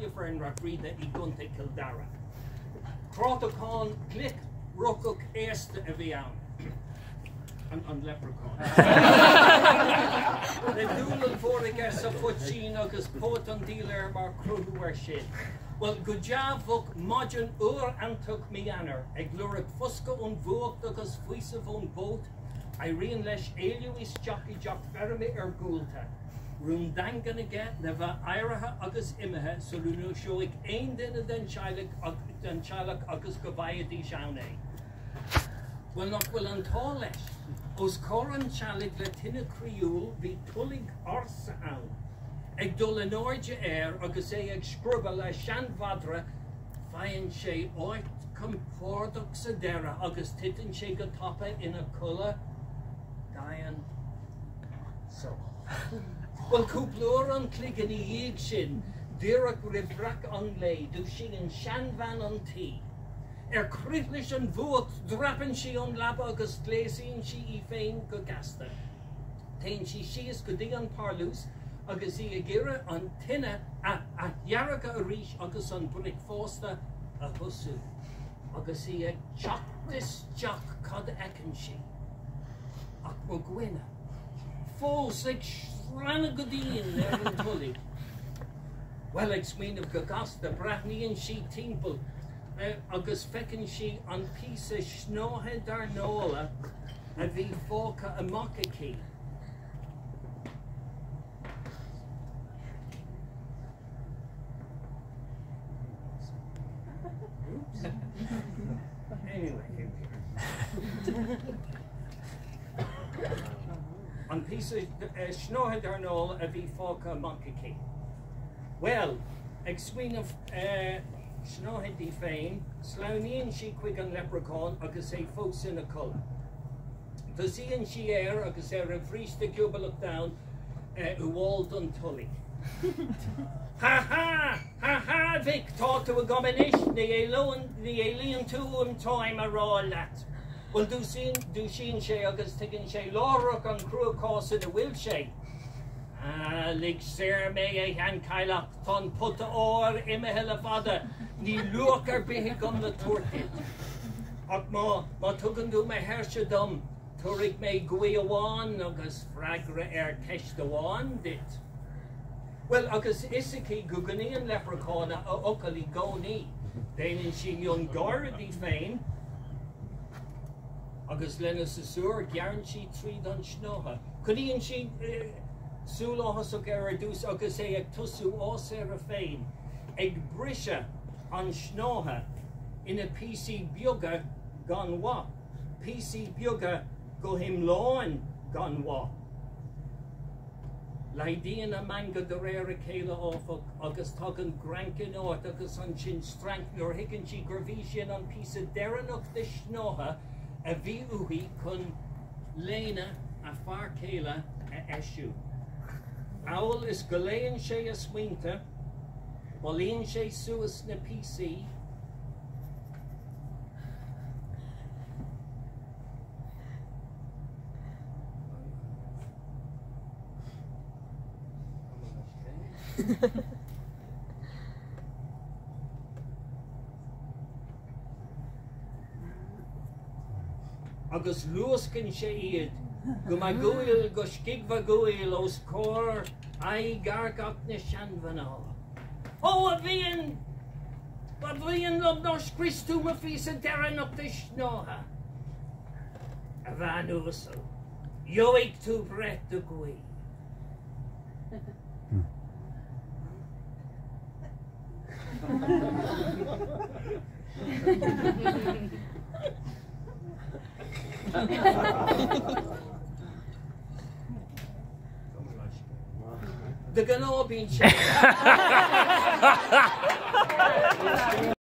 Baile Fearainn Rath Riada i gContae Chill Dara. Crátachán glic rocach aosta a bhí ann. An leprechaun. Le dúil ollmhór aige sa phoitín agus póit an diabhail air mar chruthú air sin. Bhuel, go dea-mhoch maidin fhuar fheanntach mí Eanáir, ag lorg foscadh ón bhfuacht agus faoiseamh ón bpóit, éiríonn leis éalú isteach i dteach feirme iargúlta. Rún daingean aige le bheith éirithe agus imithe sula ndúiseoidh aon duine den teaghlach agus go bhfaighidís ann é. Bhuel, nach bhfuil an t-ádh leis? Os comhair an teallaigh le tine chroíúil bhí tulaigh ársa ann. Ag dul in airde air agus é ag scrobadh le seanmhadra faigheann sé áit chompordach sa deireadh agus titeann sé go tapa ina chodladh dian sách. Bhuel, cúpla uair an chloig ina dhiaidh sin, díreach roimh bhreacadh an lae, dúisíonn seanbhean an tí. Ar crith leis an bhfuacht, dreapann sí ón leaba agus gléasann sí í féin go gasta. Téann sí síos go dtí an parlús agus í ag iarraidh an tine a athdheargadh arís agus an bricfeasta a thosú. Agus í ag teacht isteach cad a fheiceann sí? Ach mo dhuine, fós ag srannadh go dian ar an tulaigh. Bhuel, ag smaoineamh go gasta, breathnaíonn sí timpeall agus feiceann sí an píosa snáithe dornála a bhí fágtha amach aici. An píosa snáithe dornála a bhí fágtha amach aici. Bhuel, ag smaoineamh snáithe di féin, sleamhnaíonn sí chuig an leipreachán agus é fós ina chodladh. Tosaíonn sí air agus ar a bhríste giobalach donn i bhfál don tulaigh. Ha ha! Ha ha, a mhic, tá tú agam anois, ní éalaíonn tú uaim táim a rá leat. Bhuel, dúisíonn sé agus tuigeann sé láithreach an cruachás ina bhfuil sé. Ah, lig saor mé, a sheanchailleach, tá an pota óir imithe le fada, níl luach ar bith agam le tabhairt duit. Ach má, má tugann tú mo shaoirse dom, tabharfaidh mé guí amháin agus freagra ar cheist amháin duit. Bhuel, agus fhios aici go gcoinníonn leipreachán a fhocal i gcónaí, déanann sí miongháire di féin agus lena siosúr gearrann sí tríd an snáithe. Coinníonn sí súil áthasach air ar dtús agus é ag tosú á saoradh féin, ag briseadh an tsnáithe ina píosaí beaga gan mhaith, píosaí beaga go hiomlán gan mhaith. Laghdaíonn a meangadh de réir a chéile, áfach, agus tagann grainc ina áit agus ansin strainc nuair a thuigeann sí gurbh í sin an píosa deireanach de shnáithe a bhí uaithi chun léine a fear céile a dheisiú. Amhail is go léann sé a smaointe, bailíonn sé suas na píosaí. Agus luascann sé iad go magúil go scigmhagúil os comhair aghaidh fheargach na seanmhná. Ó, a mhian! Ba mhian liom nár scrios tú mo phíosa deireanach de shnáithe, a bhean uasal. Gheobhaidh tú breith do ghuí. De ghnáth bíonn sé.